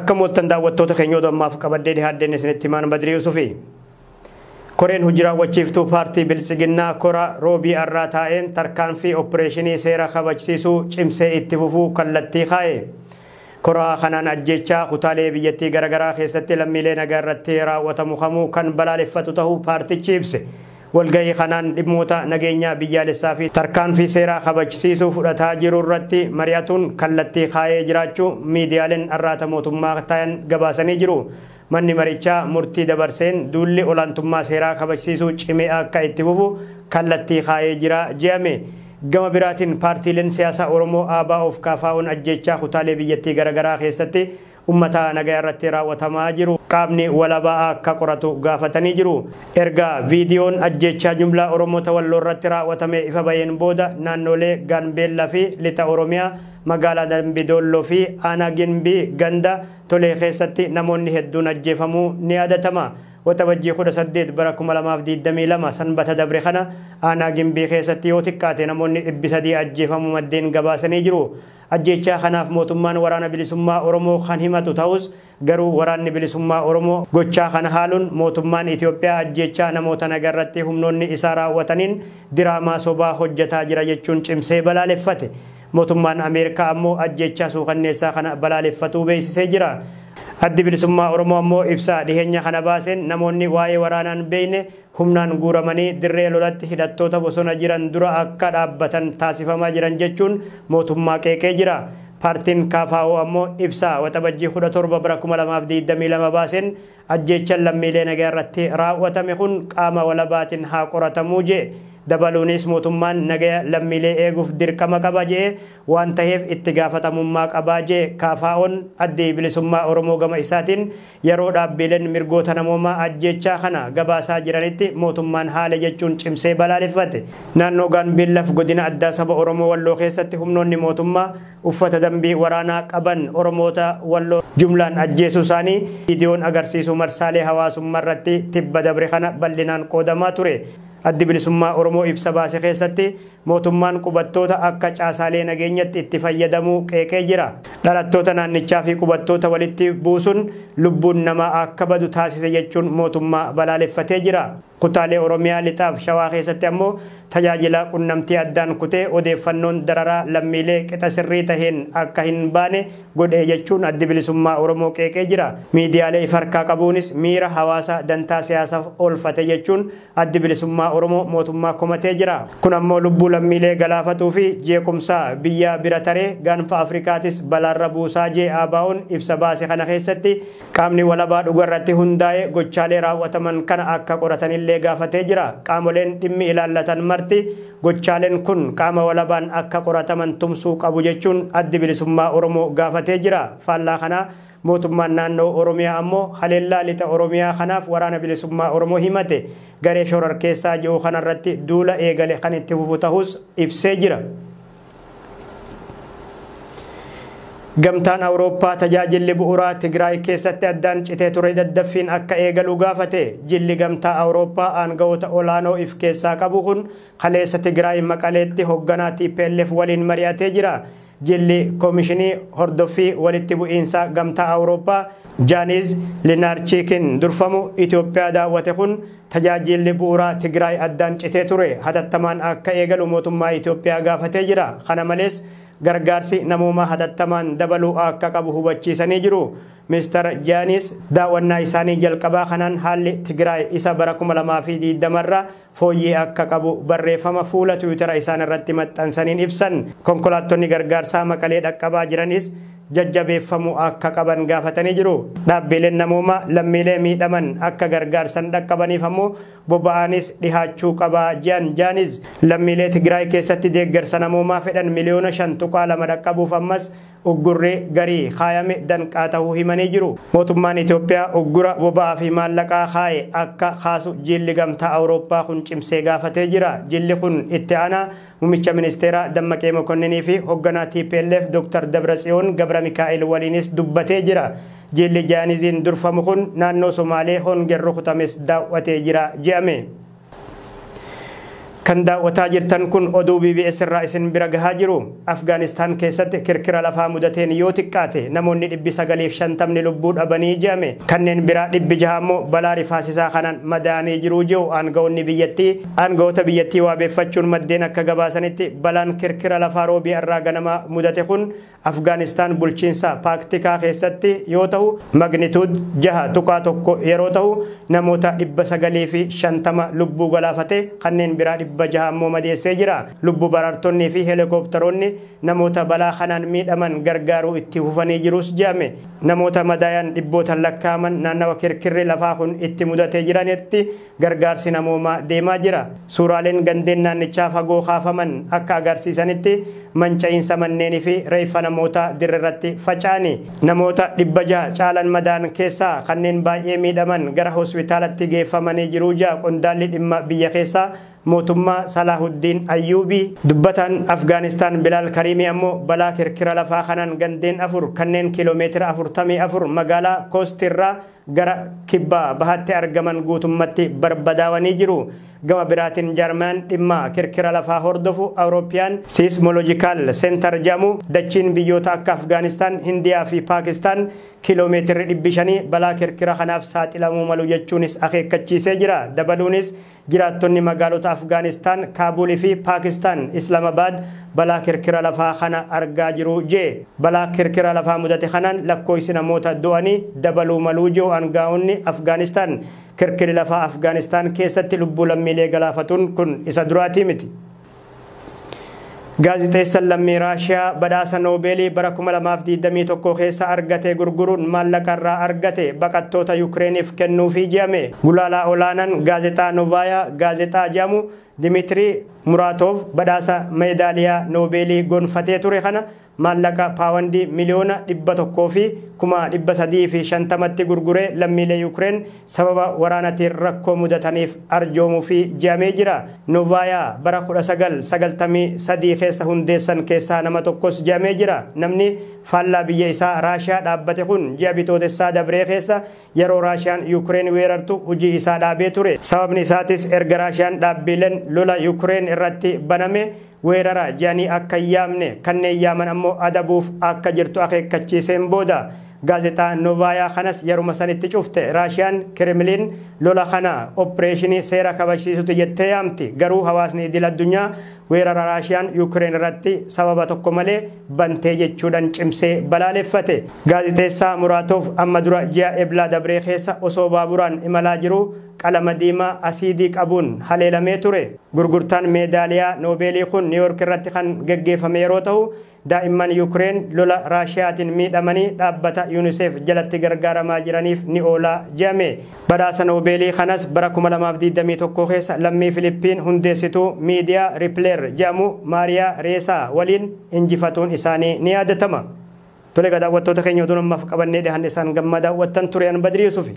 Akka mooltan daawwattoota keenya oduu ammaaf qabadhee dhiyaadheen isinitti himaan Badrii Yusufi. Koreen hojii raawwachiiftuu paartii Biltsiginnaa kora roobii arraa taa'een tarkaanfii opereeshinii seera kabajsiisuu cimsee itti fufuu kallattii kaa'e. Kora kanaan ajjechaa kutaalee biyyattii garaagaraa keessatti lammiilee nagaa irratti raawwatamu kamuu kan balaaleffatu ta'uu paartichi ibse. Walgahii kanaan dhimmoota nageenya biyyaalessaa fi tarkaanfii seeraa kabajsiisuu fudhataa jiru irratti mari'atuun kallattii kaa'ee jiraachuu miidiyaaleen arraata mootummaa ta'an gabaasanii jiru. Manni marichaa murtii dabarseen duulli olaantummaa seeraa kabajsiisuu cimee akka itti fufu kallattii kaa'ee jira je'ame. Gama biraatiin paartiileen siyaasaa Oromoo ABO fi KFO'n ajjechaa kutaalee biyyattii garaagaraa keessatti ummata nagaa irratti raawwatamaa jiru qaamni walabaa akka qoratu gaafatanii jiru. Erga viidiyoon ajjechaa jumlaa Oromoota Walloo irratti raawwatame ifa baheen booda naannolee Gaambeellaa fi Lixa Oromiyaa magaalaa Dambidolloo fi Aanaa Gimbii ganda Tolee keessatti namoonni hedduun ajjeefamuu ni yaadatama. Waxabajjii 18 bara 2022 sanbata dabre kana aanaa Gimbii keessatti yoo xiqqaate namoonni 300 ajjeefamuu maddeen gabaasanii jiru. Ajjechaa kanaaf mootummaan waraana bilisummaa Oromoo kan himatu ta'us garuu waraanni bilisummaa Oromoo gochaa kana haaluun mootummaan Itoophiyaa ajjechaa namoota nagaa irratti humnoonni isaa raawwataniin diraamaa sobaa hojjetaa jira jechuun cimsee balaaleffate. Mootummaan Ameerikaa ammoo ajjechaa suukanneessaa kana balaaleffatuu beeksisee jira. Addi bilisummaa Oromoo ammoo ibsaa dhiheenya kana baaseen namoonni waa'ee waraanaan beekne humnaan guuramanii dirree lolatti hidhattoota bosona jiran dura akka dhaabbatan taasifamaa jiran jechuun mootummaa qeeqee jira. Paartiin KFO ammoo ibsaa waxabajjii 17 bara 2022 baaseen ajjechaan lammiilee nagaa irratti raawwatame kun qaama walabaatiin haa qoratamuu jee. Dabaluunis mootummaan nagaa lammiilee eeguuf dirqama qaba jee waan ta'eef itti gaafatamummaa qabaa jee. KFO'n addi bilisummaa Oromoo gama isaatiin yeroo dhaabbileen mirgoota namoomaa ajjechaa kana gabaasaa jiranitti mootummaan haala jechuun cimsee balaaleffate. Naannoo Gaambeellaaf godina addaa saba Oromoo Walloo keessatti humnoonni mootummaa uffata dambii waraanaa qaban Oromoota Walloo jumlaan ajjeesuu isaanii viidiyoon agarsiisu marsaalee hawaasummaa irratti tibba dabre kana bal'inaan qoodamaa ture. Addi bilisummaa Oromoo ibsa baase keessatti mootummaan qubattoota akka caasaalee nageenyatti itti fayyadamuu qeeqee jira. Dhalattoota naannichaa fi qubattoota walitti buusuun lubbuun namaa akka badu taasise jechuun mootummaa balaaleffatee jira. Kutaalee Oromiyaa lixaaf Shawaa keessatti ammoo tajaajila qunnamtii addaan kutee odeeffannoon dararaa lammiilee qixa sirrii taheen akka hin baane godhee jechuun addi bilisummaa Oromoo qeeqee jira. Miidiyaalee if harkaa qabuunis miira hawaasa dantaa siyaasaaf oolfate jechuun addi bilisummaa Oromoo mootummaa komatee jira. Kun ammoo lubbuu lammiilee galaafatuu fi jeequmsa biyya bira taree gaanfa Afrikaatis balaarra buusaa jee ABO'n ibsa baase kana keessatti qaamni walabaa dhugarratti hundaa'e gochaalee raawwataman kana akka qoratanillee gaafatee jira. Qaamoleen dhimmi ilaallatan marti gochaaleen kun qaama walabaan akka qorataman tumsuu qabu jechuun addi bilisummaa Oromoo gaafatee jira. Faallaa kana mootummaan naannoo Oromiyaa ammoo haleellaa lixa Oromiyaa kanaaf waraana bilisummaa Oromoo himate garee shororkeessaa jiru kanarratti duula eegale kan itti fufu ta'us ibsee jira. Gamtaan Awurooppaa tajaajilli bu'uuraa Tigraay keessatti addaan citee ture daddaffiin akka eegalu gaafate. Jilli gamtaa Awurooppaa aangawoota olaanoo if keessaa qabu kun kaleessa Tigraay Maqaleetti hoogganaa TPLF waliin mari'atee jira. Jilli koomishinii hordoffii walitti bu'iinsa gamtaa Awurooppaa Jaaniz Linaarchiikin durfamu Itoophiyaa daawwate kun tajaajilli bu'uuraa Tigraay addaan citee ture hatattamaan akka eegalu mootummaa Itoophiyaa gaafatee jira. Kana malees gargaarsi namoomaa hatattamaan dabaluu akka qabu hubachiisanii jiru. Mister Jaanis daawwannaa isaanii jalqabaa kanaan haalli Tigraay isa bara 2020 irra fooyyee akka qabu barreeffama fuula Tiwiitara isaan irratti maxxansaniin ibsan. Konkolaattonni gargaarsaa Maqalee dhaqqabaa jiranis jajjabeeffamuu akka qaban gaafatanii jiru. Dhaabbileen namoomaa lammiilee miidhaman akka gargaarsan dhaqqabaniif ammoo boba'aanis dhihaachuu qabaa jiran. Jaanis lammiilee Tigraay keessatti deeggarsa namoomaa fedhan miliyoona 5.2 dhaqqabuuf ammas uggurri garii kaayame danqaa ta'uu himanii jiru. Mootummaan Itoophiyaa uggura boba'aa fi maallaqaa kaaye akka kaasu jilli gamtaa Awurooppaa kun cimsee gaafatee jira. Jilli kun itti aanaa muummicha ministeeraa Dammaqee Mokonninii fi hoogganaa TPLF Dr. Dabratsiyoon Gabra Mikaa'el waliinis dubbatee jira. Jilli Jaaniziin durfamu kun naannoo Somaalee hongeen rukutames daawwatee jira je'ame. Kan daawwataa jirtan kun oduu BBS irraa isin bira gahaa jiru. Afgaanistaan keessatti kirkira lafaa mudateen yoo xiqqaate namoonni 950 lubbuu dhabanii jedhame. Kanneen biraa 600 immoo balaa rifaasisaa kanaan madaanii jiru jedhu aangawoonni biyyattii. Aangawoota biyyattii waabeeffachuun maddeen akka gabaasanitti balaan kirkira lafaa roobii irraa ganama mudate kun Afgaanistaan bulchiinsa Paaktikaa keessatti yoo ta'u magnituud 6.1 yeroo ta'u namoota 950 lubbuu galaafate kanneen biraa 600 immoo madeessee jira. Lubbuu baraartonnii fi heelikooptaroonni namoota balaa kanaan miidhaman gargaaruu itti fufanii jirus jedhame. Namoota madaayan dhibbootaan lakkaa'aman naannawa kirkirri lafaa kun itti mudatee jiranitti gargaarsi namoomaa deemaa jira. Suuraaleen gandeen naannichaa fagoo kaafaman akka agarsiisanitti manca'iinsa manneenii fi reeffa namoota dirreerratti faca'ani. Namoota 600 caalan madaan keessaa kanneen baay'ee miidhaman gara hospitaalatti geeffamanii jiru jedha qondaalli dhimma biyya keessaa mootummaa Salaahuddin Ayyuubii. Dubbataan Afgaanistaan Bilaal Kariimii ammoo balaa kirkira lafaa kanaan gandeen 4 kanneen kiiloomeetira 44 magaalaa Koostirraa gara kibbaa bahaatti argaman guutummatti barbadaawanii jiru. Gama biraatiin Jaarmaan dhimma kirkira lafaa hordofu Awurooppiyaan Seismological Center jedhamu dachiin biyyoota akka Afgaanistaan, Hindiyaa fi Paakistaan kiiloomeetirri 500 balaa kirkira kanaaf saaxilamuu malu jechuunis akeekkachiisee jira. Dabaluunis jiraattonni magaalota Afgaanistaan, Kaabulii fi Paakistaan Islaamabaad balaa kirkira lafaa kana argaa jiru jee. Balaa kirkira lafaa mudate kanaan lakkoofsi namoota du'anii dabaluu maluu jiru aangaa'onni Afgaanistaan. Kirkirri lafaa Afgaanistaan keessatti lubbuu lammiilee galaafatuun kun isa duraatii miti. Gaazexeessaan lammii Raashiyaa badhaasa Noobeelii bara 2021 keessa argate gurguruun maallaqa irraa argate baqattoota Yukireeniif kennuufii jedhame. Gulaalaa olaanaan gaazexaa Novaayaa gaazexaa jedhamu Dimitrii Muraatov badhaasa meedaaliyaa Noobeelii gonfatee ture kana maallaqa paawandii miliyoona 100,350 gurguree lammiilee Yukireen sababa waraanaatiin rakkoo mudataniif arjoomuufii jedhamee jira. Novaayaa bara 1993 keessa hundeessan keessaa nama tokkos jedhamee jira. Namni faallaa biyya isaa Raashiyaa dhaabbate kun ji'a bitootessaa dabree keessa yeroo Raashiyaan Yukireen weerartu hojii isaa dhaabee ture. Sababni isaatis erga Raashiyaan dhaabbileen lola Yukireen irratti baname weerara jedhanii akka hin yaamne kanneen yaaman ammoo adabuuf akka jirtu akeekkachiiseen booda gaazexaa Novaayaa kanas yeruma sanitti cufte. Raashiyaan Kirimliin lola kana opereeshinii seera kabachiisutu jettee yaamti. Garuu hawaasni idil addunyaa weerara Raashiyaan Yukireen irratti sababa tokko malee bantee jechuudhaan cimsee balaaleffate. Gaazexeessaa Muraatov amma dura ji'a Eblaa dabree keessa osoo baaburaan imalaa jiru qalama diimaa asiidii qabuun haleelamee ture. Gurgurtaan meedaaliyaa Noobeelii kun Niiyork irratti kan geggeeffame yeroo ta'u daa'imman Yukireen lola Raashiyaatiin miidhamanii dhaabbata UNICEF jalatti gargaaramaa jiraniif ni oola jedhame. Badhaasa Noobeelii kanas bara 2021 keessa lammii Filiippiin hundeessituu miidiyaa Riipleer jedhamu Maariyaa Reesaa waliin injifatuun isaanii ni yaadatama. Tole daawwattoota keenya oduu ammaaf qabannee dhiyaanne isaan gammaa daawwattan ture an Badrii Yusufi.